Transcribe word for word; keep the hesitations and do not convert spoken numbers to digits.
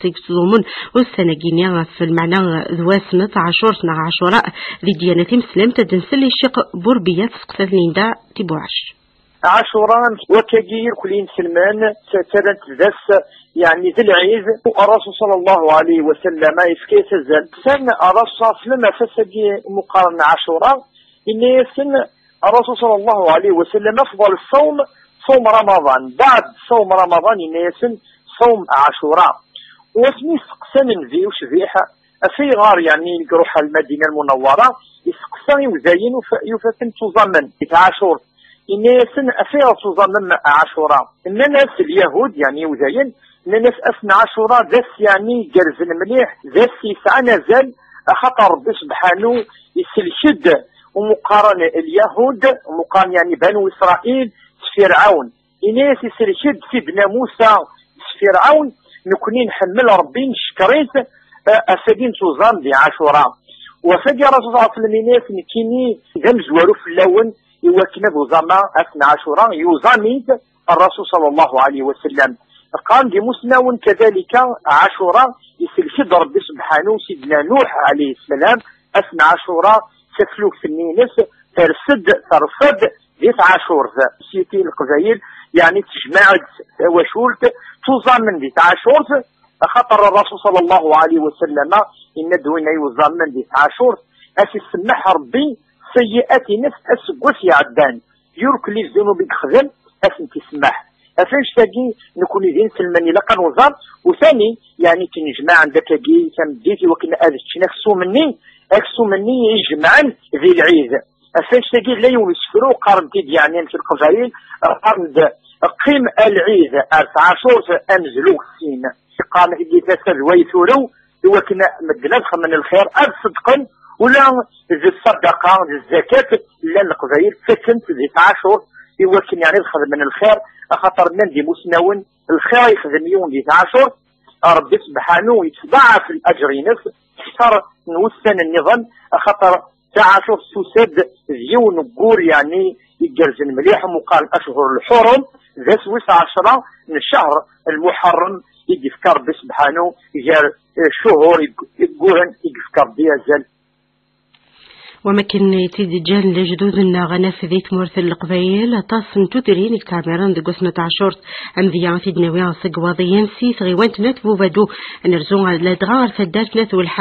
i yettẓumun ussan-agi-nni ɣef lmeɛna d wass n tɛacurt neɣ Ɛacura di ddyanat timeslamt, ad nsel i Ccix Burbiya, testeqsa-t Linda Tibuɛac. Ɛacura, wakagi irkelli inselmen, ttarran-t d ass, yeɛni d lɛid, u Ṛṛasul ṣalla Llahu ɛalayhi wa sallam yefka-yas azal. San Ṛṛasul ṣalla Llahu ɛalayhi wa sallam ɣef wass-agi umi qqaren Ɛacura, yenna-yasen Ṛṛasul ṣalla Llahu ɛalayhi wa sallam: أفضل الصوم صوم رمضان. Beɛd ṣawm Ramaḍan, yenna-yasen, ṣawm Ɛacura. U asmi steqsan Nnbi ucbiḥ ɣef ayɣer, yeɛni, i iruḥ ar Lmadina Lmunawwara, isteqsa iwdayen, ufa-, yufa-ten ttuẓamen di tɛacurt. Yenna-yasen: "Afayɣer ttuẓamem Ɛacura?" Nnan-as Lyahud, yeɛni iwdayen, nnan-as: "Ass n Ɛacura d ass, yeɛni, igerrzen mliḥ, d ass yesɛan azal, axaṭer Ṛebbi sebḥanu isellek-d, umi qqaren Lyahud, umi qqaren, yeɛni, Banu Isṛayil, s Firɛawn." Ini-as: "Isellek-d Sidna Musa s Firɛawn, nekni nḥemmel Ṛebbi, neckeṛ-it, eh, ass-agi nettuẓam di Ɛacura." U ass-agi Ṛṛasul ṣalla Llahu ɛalayhi wa sallam ini-as: "Nekkini d amezwaru fell-awen, i wakken ad uẓameɣ ass n Ɛacura." Yuẓam-it Ṛṛasul ṣalla Llahu ɛalayhi wa sallam. Qqaren-d imusnawen kadalika, Ɛacura isellek-d Ṛebbi sebḥanu Sidna Nuḥ ɛalayhi ssalam, ass n Ɛacura, taflukt-nni-ines ters-d, terṣa-d di tɛacurt. Siti Leqbayel, yeɛni, tejmeɛ-d tawacult, ttuẓamen di tɛacurt, axaṭer Ṛṛasul ṣalla Llahu ɛalayhi wa sallam yenna-d: "Win ay uẓamen di tɛacurt, ad t-isemmeḥ Ṛebbi seyyi'at-ines aseggas iɛeddan, yurkel i zzunub i yexdem, ad tent-isemmeḥ." Ɣef annect-agi, nekni d inselmen ilaq ad nuẓam, u tani, yeɛni, ttnejmaɛen-d akkagi tameddit i wakken ad ččen aksum-nni, aksum-nni ijemɛen di lɛid. Ɣef annect-agi, yella yiwen n usefru, qqaren-t-id, yeɛni, amek Leqbayel, qqaren-d: "Qqim a lɛid ar tɛacurt, amezlug sin." Qqaren tagi tasa d way turew, i wakken medden ad xedmen lxir, ad ṣeddqen, ula d ṣṣadaqa, d zzakat, llan Leqbayel ttaken-tt di tɛacurt, i wakken, yeɛni, ad xedmen lxir, axaṭer nnan-d imusnawen, lxir yexdem yiwen di tɛacurt, Ṛebbi sebḥanu yettḍaɛaf laǧer-ines kter n wussan nniḍen, axaṭer taɛacurt tusa-d d yiwen n wur, yeɛni, igerrzen mliḥ, umi qqaren Ashhur Lḥurum, d ass wis ɛecṛa n ccehr Lmuḥerrem i d-yefka Ṛebbi sebḥanu gar, eh, ccuhur i, i, wuren i yefka Ṛebbi azal. Wam akken i tt-id-ǧǧan lejdud-nneɣ, ad naf di tmurt n Leqbayel aṭas n tudrin i yettɛemmiren deg wass n tɛacurt. Amedya ad t-id-nawi seg Waḍiyen si tɣiwant n At Bubadu, ad nerzu ladɣa ɣer taddart n At Welḥa.